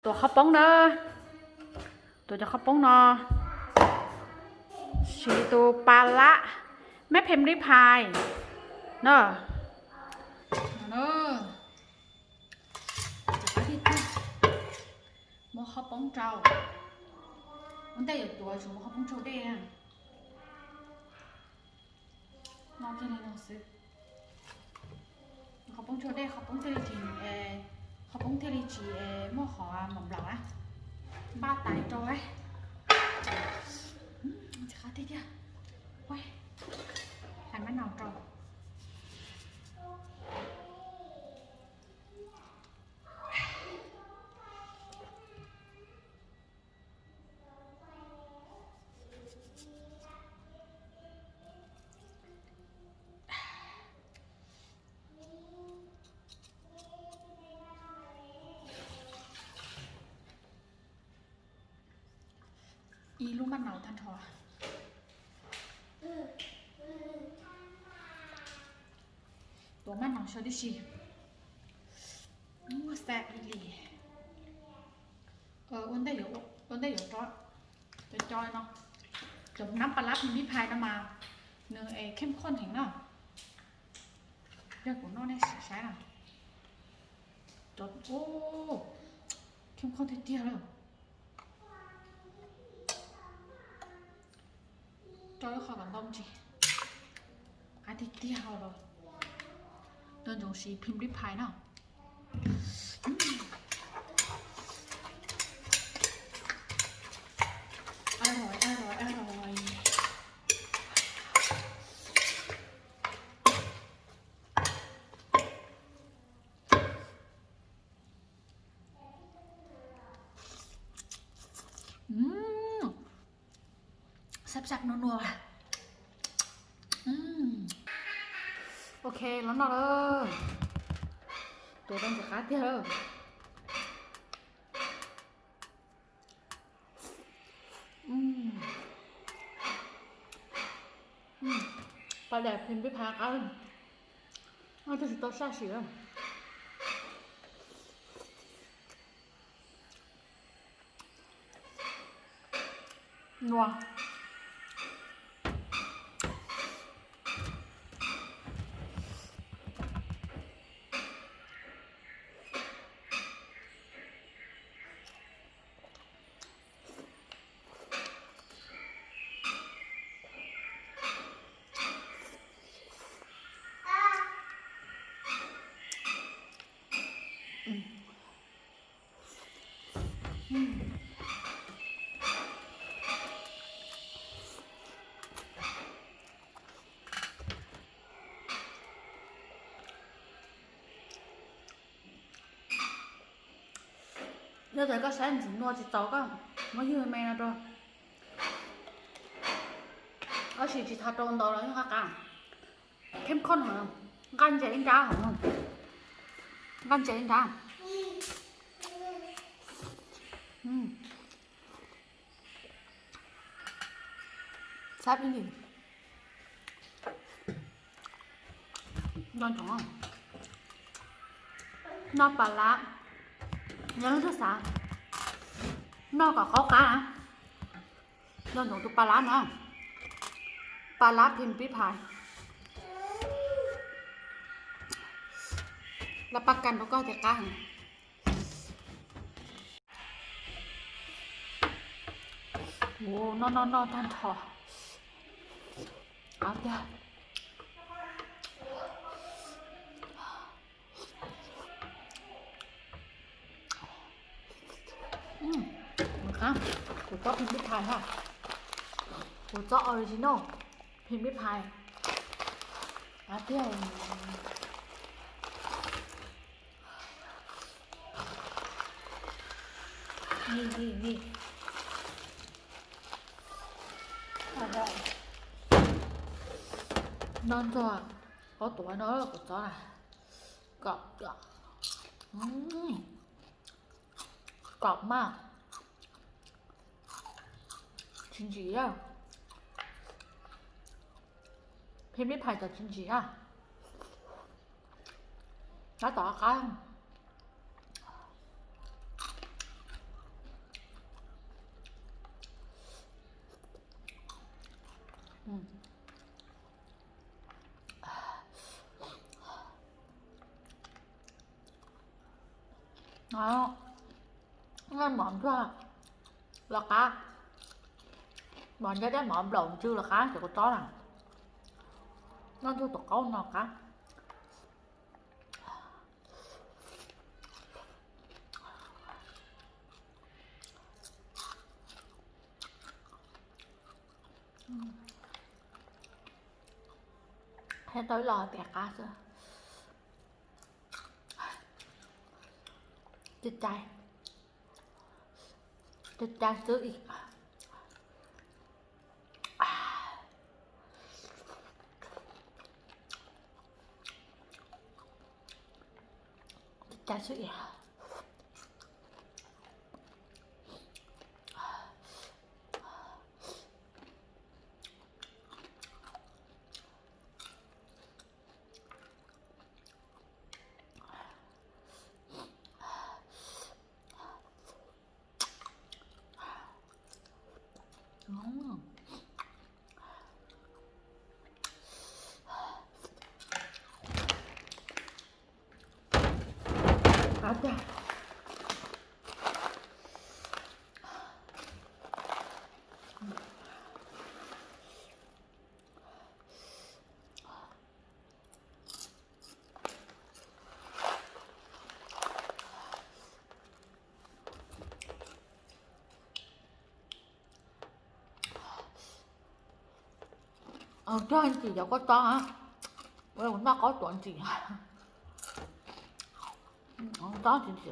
ຕົວເຂົ້າປຸ້ງເດີ ຕົວເຈົ້າເຂົ້າປຸ້ງເນາະ ສີ່ໂຕປາລະ ແມ່ພິມລິພາຍເນາະ ເດີ ໝໍ້ເຂົ້າປຸ້ງເຈົ້າ ມັນໄດ້ຢູ່ຕົວ ໝໍ້ເຂົ້າປຸ້ງເຈົ້າເດ້ ນອກແຄ່ນີ້ນອກຊຶ ເຂົ້າປຸ້ງໂຈເດ້ ເຂົ້າປຸ້ງເທລິຈີເອ ເຂົ້າປຸ້ງເທລິຈີເອ ໝໍ້ຂໍໝໍ້ບລາວນະ ບ້າຕາຍໂຈເອີຍ ອືມ ຈະຂ້າຕິດເດ ໂອ້ຍ ໃຫ້ມັນເອົາໂຈ. ອີລູກມັນເນົ່າທັນທໍ ຕົວມັນເນົ່າຊໍດິຊີ ໂອ້ ແຊບອີ່ຫຼີ. ເອີ ໂອນໄດ້ຢູ່ ໂອນໄດ້ຢູ່ເຈາະ ຈອຍໆເນາະ ຈົມນ້ຳປາລາພິມລິພາຍນຳມາ ໜຶ່ງເອ ເຂັ້ມຂຸ້ນແຮງເນາະ ເລືອກບໍ່ນອນໃນສາຍນະ ຈົນ ໂອ້ ເຂັ້ມຂຸ້ນເທດຽວເລີຍ. ຈອຍເຂົ້າກັນຕ້ອງຈີ ອາທິດດຽວເນາະ ເດີນຈົງຊີພິມລິພາຍເນາະ ອະລ່ອຍ ອະລ່ອຍ ອະລ່ອຍ. ອືມ ແຊບໆ ນົວໆ ອືມ ໂອເຄ ລອນເນາະເດີ ຕົວເປັນສະກາດເດີ ອືມ ອືມ ປາແດກພິມລິພາຍ ເອົາ ເອົາ ຈະຊິຕົກຊາຊິເດີ. ນົວ ອືມ. ອືມ ແລ້ວແຕ່ກໍໃຊ້ມັນຊິນົວຊິເຕົາກໍມາຢູ່ໃໝ່ນະຕົວະ ເອົາສີຈິທາໂຕນໂຕແລ້ວນີ້ຄັກກະ ເຂັ້ມຂຸ້ນຫອມ ກັນເຈອິນດາຫອມ ກັນເຈອິນດາ ອືມ ແຊບອີ່ຫຼີ ນອນຖົງ ນອນປາລະ ຍັງຄືສາ ນອນກັບເຂົ້າການ ນອນຖົງຕຸປາລະນະ ປາລະພິມພິພາຍ ຮັບປະກັນບໍ່ກໍຈະການ. ໂອ້ ນອນໆໆ ທ່ານທອ ເອົາເດີ ອືມ ມາຄ່ະ ກູເຈາະພິມພິພາຍຄ່ະ ກູເຈາະອໍຣິຈິນໍ ພິມພິພາຍ ເອົາເດີ. ນີ້ໆໆ ນອນຕົວະ ເອົາຕົວະເນາະ ກະຈ້ອນ ກອບ ອືມ ກອບມາກ. ຈິນຈີເດີ ພິມພິພາຍຈາກຈິນຈີອະ ແລ້ວຕໍ່ກັນ. Đó, ăn món chưa? Là cá. Món cho đến món lẩu chưa là cá, chỉ có chó này. Nó chưa tổ cáo nó cá. Thế tới lò tẹt cá xưa. Chết cháy. Chết cháy xứอีก. เอาจ้อนสิ เดี๋ยวก็ต้องอ่ะ เวลามันมากก็ตอนสิ เอาจ้อนสิ